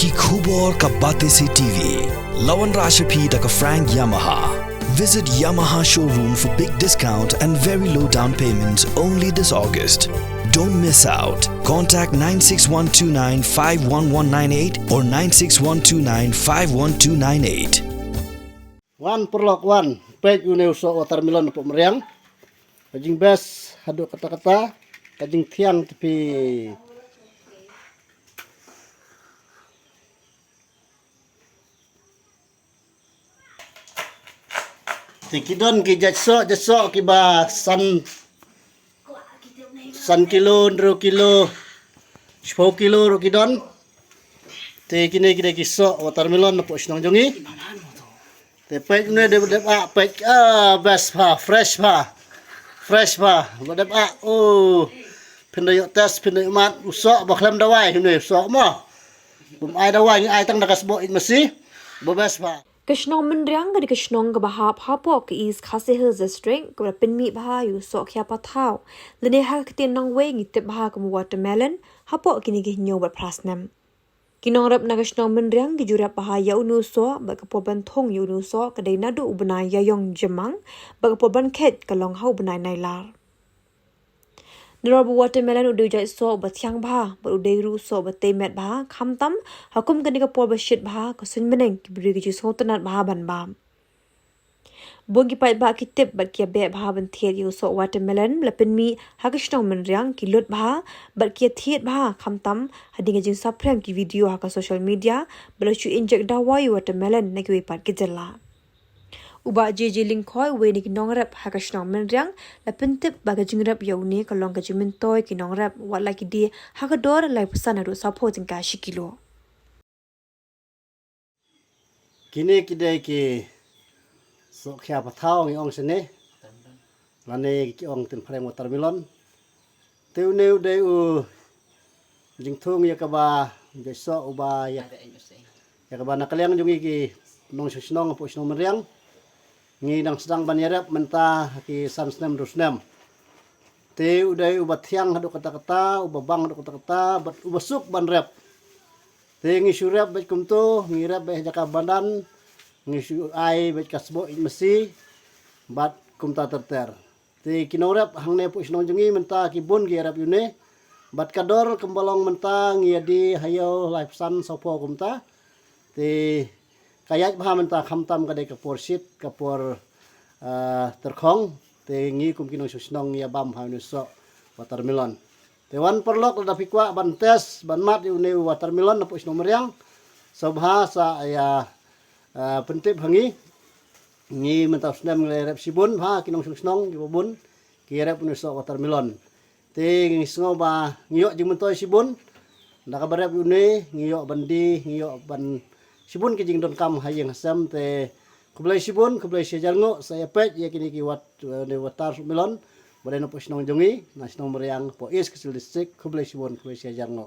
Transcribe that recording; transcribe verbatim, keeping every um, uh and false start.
Ki khubor ka Batesi T V. La wanrah sha phi da ka Frank Yamaha. Visit Yamaha showroom for big discount and very low down payment only this August. Don't miss out. Contact nine six one two nine five one one nine eight or nine six one two nine five one two nine eight. Wan paralok wan, peit une u soh watermelon napoh mariang. Ka jingbest haduh katta katta, ka jingthiang te phi. Te ki don ki jait soh, jait soh kiba san, san kilo, hynriew kilo, shiphew kilo ruh ki don. Te kine ki dei ki soh watermelon napoh shnong jong ngi. Te peit une dei ba dep ah, peit, ah, best bha, fresh bha. Fresh bha, ba dep ah. Oh. Phin da ïoh test, phin da ïoh mad, u soh ba khlem dawai une u soh mo. Bym ai dawai, ngi ai tang da ka sboh ïeit masi. Ba best bha. Ka shnong Mynriang ka dei ka shnong kaba hap hapoh ka East Khasi Hills District, kaba la pynmih bha ïa u soh khia pathaw lane ha ka ktien nongwei ngi tip bha kum u watermelon, hapoh kine ki hynñiew bad phra snem. Ki nongrep na ka shnong Mynriang ki ju rep bha ïa une u soh, bad ka por ban thung ïa une u soh ka dei naduh u bnai Ïaïong Jymmang, bad ka por ban kheit ka long ha u bnai Nailar. Nalor ba u watermelon u dei u jait soh uba thiang bha, bad u dei ruh u soh uba tei met bha, khamtam ha kum kane ka por ba shit bha, ka suiñ bneng ki briew ki ju sngewtynnat bha ban bam. Bun ki paidbah ki tip bad ki ïa beh bha ban thied ïa u soh watermelon ba la pynmih ha ka shnong Mynriang, ki lut bha bad ki ïa thied bha, khamtam hadien ka jingsaphriang ki video ha ka social media ba la shu injek dawai ïa u watermelon na kiwei pat ki jylla. U Bah J J Lyngkhoi, uwei na ki nongrep ha ka shnong Mynriang, la pyntip ba ka jingrep ïa une ka long ka jingmyntoi ki nongrep, wat la ki die ha ka dor laiphew san haduh sawphew tyngka shi kilo. Kine ki dei ki soh khia pathaw ngi ong shane. Lane ki ong tynphreng watermelon. Te une u dei u jingthung ïa kaba, jait soh uba ïa, ïa kaba na ka liang jong ngi ki nongshong shnong hapoh shnong Mynriang. Ngi dang sdang ban ïarep mynta ha ki san snem hynriew snem. Te u dei uba thiang haduh katta katta, uba bang haduh katta katta, bad uba suk ban rep. Te ngi shu rep beit kumto, ngi rep beit ha jaka ba madan, ngi shu ai beit ka sboh ïeit masi, bad kumta ter ter. Te ki nongrep hangne hapoh shnong jong ngi mynta ki bun ki ïarep ïa une, bad ka dor kumba long mynta ngi ïa die ha ïew laiphew san sawphew kumta. Te ka ïaid bha mynta khamtam ka dei ka por shit, ka por, ah, tyrkhong. Te ngi kum ki nongshong shnong ngi ïa bam bha une u soh watermelon. Te wan paralok, lada phi kwah ban test, ban mad ïa une u watermelon napoh shnong Mynriang, sngewbha sa ïa, ah, pyntip ha ngi. Ngi mynta u snem ngi la ïarep shibun bha ki nongshong shnong kiba bun ki ïarep une u soh watermelon. Te ngi sngew ba ngi ïoh jingmyntoi shibun. Da kaba rep ïa une ngi ïoh ban die, ngi ïoh ban shibun ki jingdonkam ha ïing ha sem. Te khublei shibun, khublei shihajar nguh, sa ïa peit ïa kine ki wat, eh, ne watermelon ba dei napoh shnong jong ngi, na shnong Mynriang, hapoh East Khasi Hills District. Khublei shibun, khublei shihajar nguh.